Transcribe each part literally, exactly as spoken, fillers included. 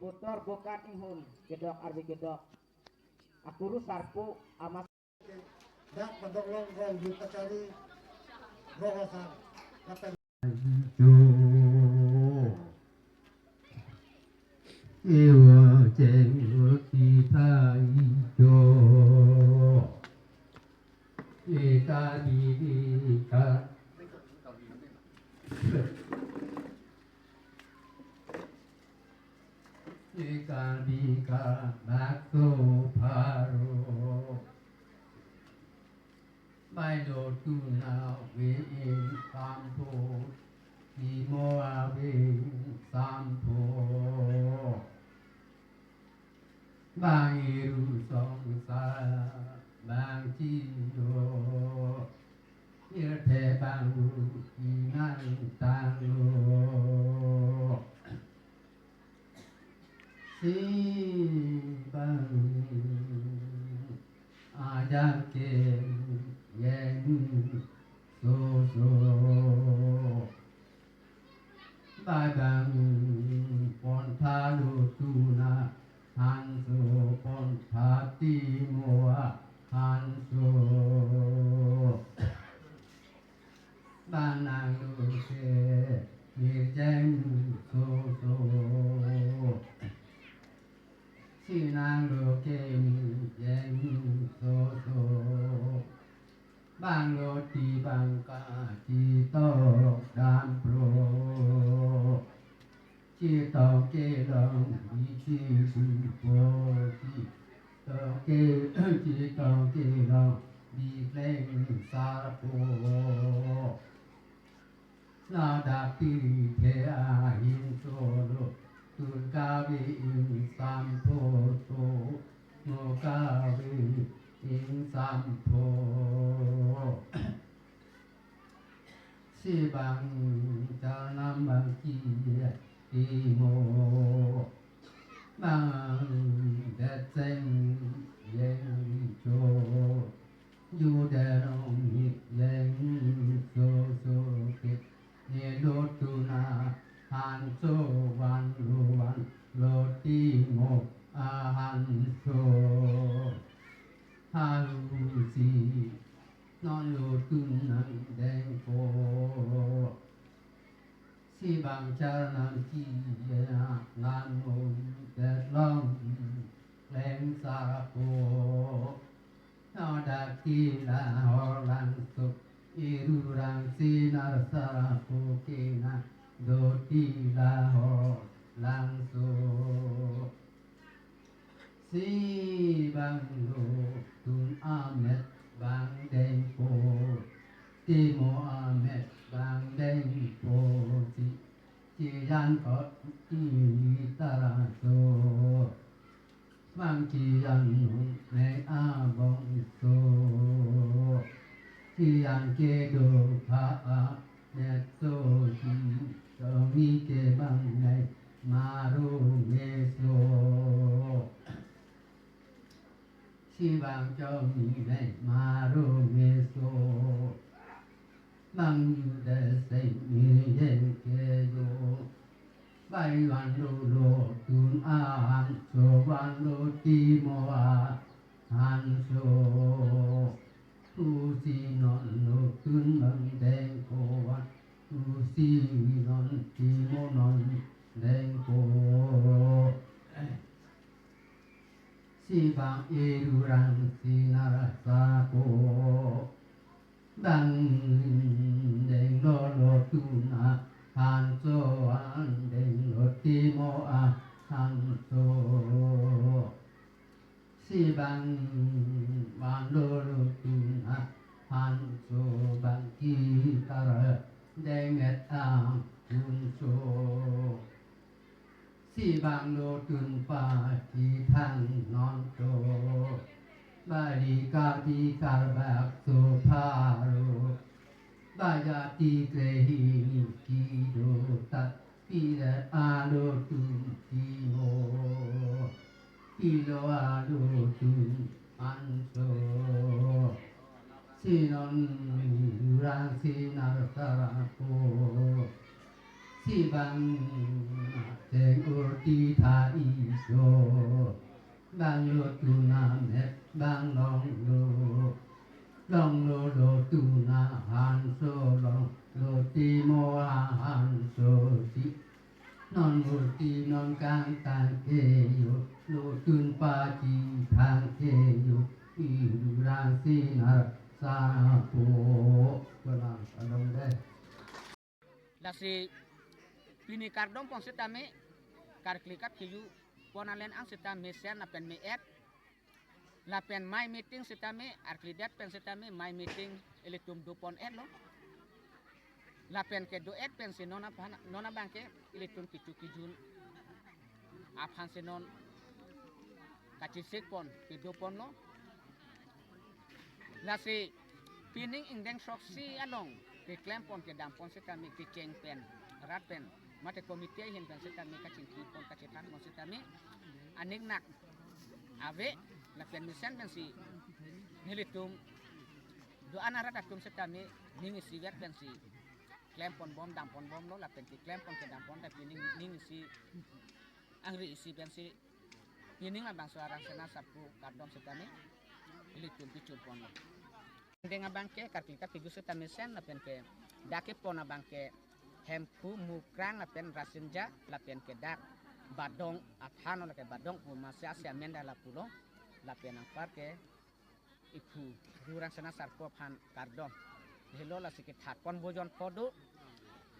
Kotor bokan inghun kedok arve kedok. Akuru sarpo amas. Dak padok long rong di kachari rong asar. Kata Ijo. Iwa cheng uti ta ijo. Ika di ika. Ika di ika bakso pharo. Bailo tuna ve-in sampho, imo ave sampho. Bang iru songsa bang chiyo, irthe bang u inang tanglo. Si bang ajak ke yeng soso. Babang pontha lutuna hanso pontha timo hanso. Banang lute mirjeng soso. Sinang luke mirjeng soso. Bang luti bang kachitok dampro. Chitong kelong isi dupo, chitong ke, chitong kelong bikleng sarpo. Ladak tithe ahin solo tun kave-in sampho to, mo kave-in sampho. Si bang charnam bang ki timo, bang detseng yeng cho, ju derong ni yeng soso ke, ne lutuna hanso vanlo vanlo timo ahanso. Halusi non lutun nang dengpo. Si bang charnam ki yena ngan mung det long leng sarpo. Nodak tila hor langso, irurang sinar sarpo kena do tila hor langso. Si bang lutun amet bang dengpo, timo amet bang dengpo, si chijan kot ini taraso. Bang chijan nung neng abongso. Chijan kedo pha a netso si, tongni ke bang neng maro meso. Si bang chom ni neng maro meso. Bang ju detseng ni yeng keyo. Bai vanlo lutun ahanso, vanlo timo ahanso. Husi non lutun bang dengpo, husi non timo non dengpo. Si bang irurang sinar sarpo, bang denglo lutun ahanso, bang denglo timo ahanso. Si bang vanlo lutun ahanso, bang kitar denget ahanso. Si bang lutun pachethang non to, bali karbi karbak so pharo, bajati krehini kedo ta, pidet alutun timo, pilo alutun hanso. Si non irurang sinar sarpo, si bang cheng Lo ti tha iso, bang lo tuna met, bang long lo, long lo lo tuna hanso long, lo ti mo a hanso si. Non murti non kangtang keyo, lo tun pachi thang keyo, irurang sinar sapo. Kona along deh. Lasi pini kardom pon setame, karkli karkiju pon alen ang seta mesen lapen me-et. Lapen mai meeting setame, arklidet pen setame mai meeting ilitum do pon-et lo. Lapen kedo-et pensi non aphan, non abangke ilitum kichu kijun aphansi non kachesik pon kedo ponlo. Lasi pining ingdeng throksi along keklem pon kedam pon setame kecheng pen, rat pen, mate committee ahin pen setame kachingki pon kachethan pon setame aning nak ave. Lapen mesen pensi nelitum do-an arat atum setame ning isivet pensi klem pon bom, dam pon bomlo. Lapen keklem pon kedam pon ta pining ning isi, angri isi pensi pining labangso arang sena sarpo kardom setame ilitum pichun ponlo. Ingdeng abangke karkli karkiju setame mesen lapen ke dak kepon abangke Hemphu, Mukrang lapen Rasinja, lapen ke dak Badong aphan lo, lake Badong pu masi asi amen da lapulo. Lapen anpar ke iphu Rurang Sena Sarpo aphan kardom. Helo lasi kethat pon bojon podo.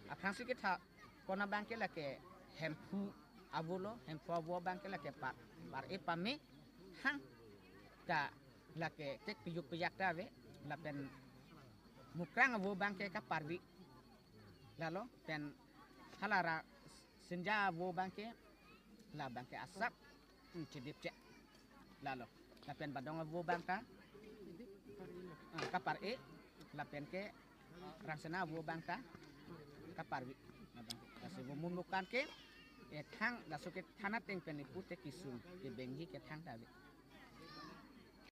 Aphrangsi kethat pon abangke lake Hemphu avo lo, Hemphu avo abangke lake par, par-e pame hang ta lake kek piyuk piyak ta ave. Lapen Mukrang avo abangke kaparvi. Lalo pen hala Rasinja avo abangke, labangke asap, hmm, chedip che. Lalo lapen Badong avo abang ta, ah, kapar-e, lapen ke Rangsena avo abang ta kaparvi. Labang ke lasi vo mun bukan ke, eh, thang, laso kethan ateng pen ipute kesung kebengji kethang ta ave.